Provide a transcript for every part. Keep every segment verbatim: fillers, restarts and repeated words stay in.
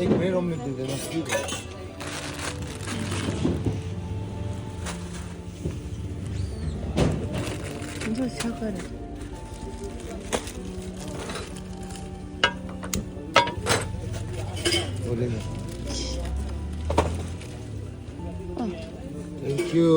Where only do they not see that? ཁྱེད་ཚོ་ཆགས་ཀ་རེད། Thank you.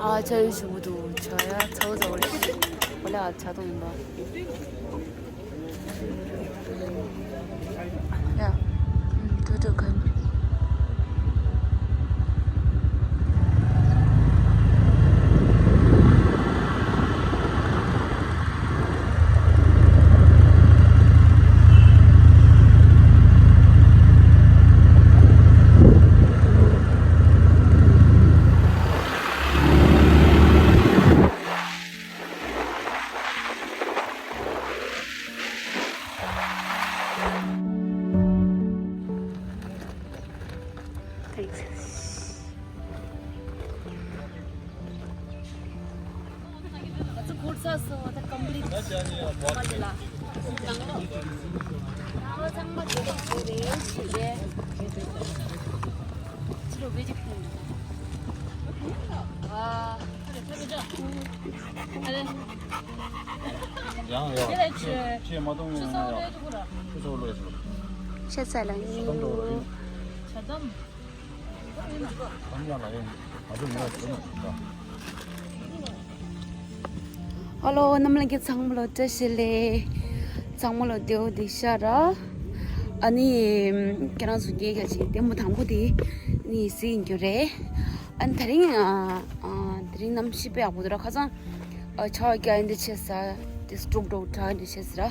ཨ་ཅག་ཡོད་ཞུ་གི་འདུག་ཇ་ཡ་ཚ་བོ་ཚ་བོ་རེད། ཨོ་ལ་ཇ་འཐུང་ཡིན་པ། ཡ། ཐུག་ཐུག་ག Thanks. ང་ཚོ་ཁོར་ས་སོ་ད་ཀམ་པ་ལི་ཏི་མ་དེ་ལ། ང་ཚང་མ་དེ་རེད་དེ་རེད་ཞེས་རེད། ཕྱི་རུ་བེ་ཅིག་ཕུང་། ཨ། ཡང་ཡང་ཆེ་ཆེ་མ་གཏོང་ངོ་ཡང་ཆུ་ཚོད་ལོས་སོ། ཆེ་ཚད་ལ་ཡིན། ཆ་དམ། ཧ་ལོ། རྣམ་པ་ལྷན་རྒྱས་ཚང་མ་ལ་བཀྲ་ཤིས་བདེ་ལེགས། ཚང་མ་ལ་བདེ་པོ་བདེ་ཤ་ར། ཨ་ནི་ཁྱེད་རང་ཚོ་རྒྱལ་ཁ་ཅིག་ལྟད་མོ་དང་པོ་དེ་ནི་སི་ཡིན་རྒྱུ་རེད། ཨ་ནི་དེ་རིང་ཨ་ཨ་དེ་རིང་གནམ་གཤིས་དཔེ་ཡག་པོ་འདུག་ར། ཁ་སང་ཨ་ཆར་པ་རྒྱག་ཡིན་དེ་ཆེ་ས་དེ་སྤྲོ་སྤྲོ་དྲག་འདི་ཆེ་ས་ར།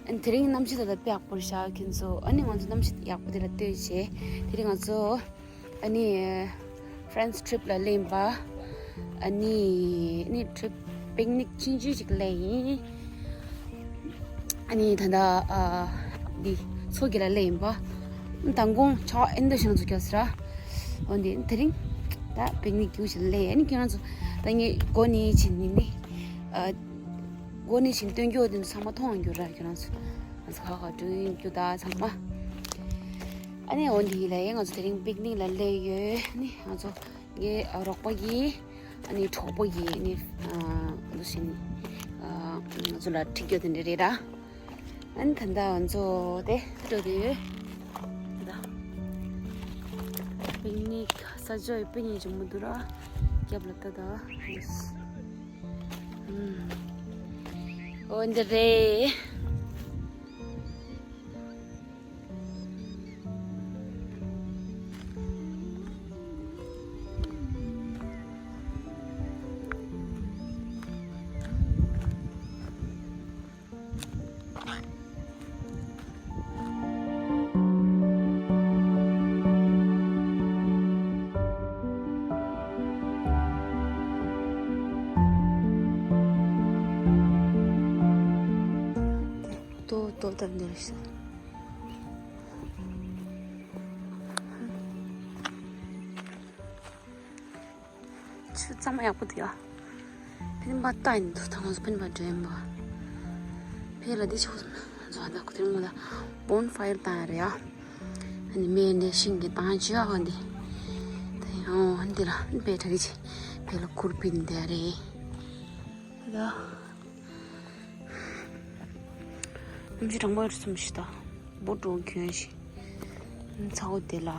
ཨ་ནི་དེ་རིང་གནམ་གཤིས་ད་ལྟ་དཔེ་ཡག་པོ་རེད་ཤག་ཁྱེད་ཚོ། ཨ་ནི་ང་ཚོ་གནམ་གཤིས་ཡག་པོ་དེ་ལ་ལྟོས་བྱས་དེ་རིང་ང་ཚོ་ཨ་ནི་ཕ་རན་སི་ཊི་རིབ་ལ་སླེབས་པ། ཨ་ནི་ཨ་ནི་ཊི་རིབ་པིག་ནིག་ཆུང་ཆུང་ཞིག་སླེབས་ཡིན། ཨ་ནི་ད་ལྟ་ཨ་འདི་མཚོ་དཀྱིལ་ལ་སླེབས་ཡིན་པ། མདང་དགོང་ཆར་པ་ཨེ་འདྲ་ཞིག་ང་ཚོ་རྒྱག་ས་ར། འོན་ཏེ་དེ་རིང་ད་པིག་ནིག་རྒྱུགས་ཤིག་སླེབས། ཨ་ནི་ཁྱེད་རང་ཚོ་ད་ངས་སྒོ་ནས་ཕྱིན་ནི་ནི་ཨ། སྒོ་ནས་ཕྱིན་སྟོན་རྒྱུ་དེ་ཚོ་ཚང་མ་མཐོང་ཡོང་རྒྱུ་ར། ཁྱེད་རང་ཚོ་ང་ཚོ་ཁ་ཁ་འགྲོ་ཡོང་རྒྱུ་ད་ཚང་མ། ཨ་ནི་འོ་འདི་ལ་ཡ་ང་ཚོ་དེ་རིང་པིག་ནིག་ལ་སླེབས་ཡོད། ཨ་ནི་ང་ཚོ་ངའི་རོགས་པ་གིས་ཨ་ནི་གྲོགས་པོ་གིས་ཨ་ནི་འདུག་སེ་ནི་ང་ཚོ་ལ་ཁྲིད་རྒྱུ་དེ་འདྲ་རེད་ར། ཨ་ནི་ད་ལྟ་ང་ཚོ་དེ་འགྲོ་དེ་ཡོད། ད་པིག་ནིག་ས་ཆ་ཡི་པིག་ནིག་བྱེད་མི་འདུག་ར། རྒྱབ་ལ་ལྟ་ད། འོ་འདི་རེད། ཏོག་ཏོག་ཏོག་འདིར་ཤི། ཆུ་གཙང་མ་ཡག་པོ་འདུག་ཡ། ཕིན་པ་ལྟ་ཡིན་འདུག་ད་ང་ཚོ་ཕིན་པ་འགྲོ་ཡིན་པ། ཕེ་ལ་འདི་ཆུ་ཚང་ཚོ་ད་ཁོ་དེར་མོ་ལ་བོན་ཕ་ཡར་བཏང་ཡ་རེད་ཡ། ཨ་ནི་མེ་འདི་ཤིང་གི་བཏང་ཅི་ཡ་འདི། ད་ཡང་འདི་ལ་འདི་པེ་ཁྲ་གི་ཆེ་ཕེ་ལ་ཁུར་པིན་འདི་རེད། ད་གནམ་གཤིས་གྲང་མོ་ཡོད་སོང་ཞིག་ད། བོ་འགྲོ་གྱོན་ཞིག་ཚ་བོ་དེ་ལ།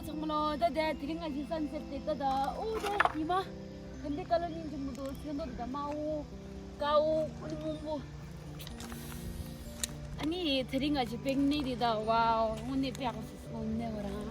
ཚང་མ་ལོ། ད་ད་དེ་རིང་ང་ཞིག་སན་སེཊ་དེ་ད་ད་ཨོ་ད་ཉི་མ་ག་འདྲ་ཀ་ལོ་ཉིན་གྱི་མུ་ཏོ་ཚེ་མདོ་ད་མ་ཨོ་ཀ་ཨོ་ཀུ་ལི་མུན་པོ། ཨ་ནི་དེ་རིང་ང་ཞིག་པིག་ནིག་དེ་ད་ཝའོ་དངོས་གནས་པེག་སི་སོང་ནས་བ་རང་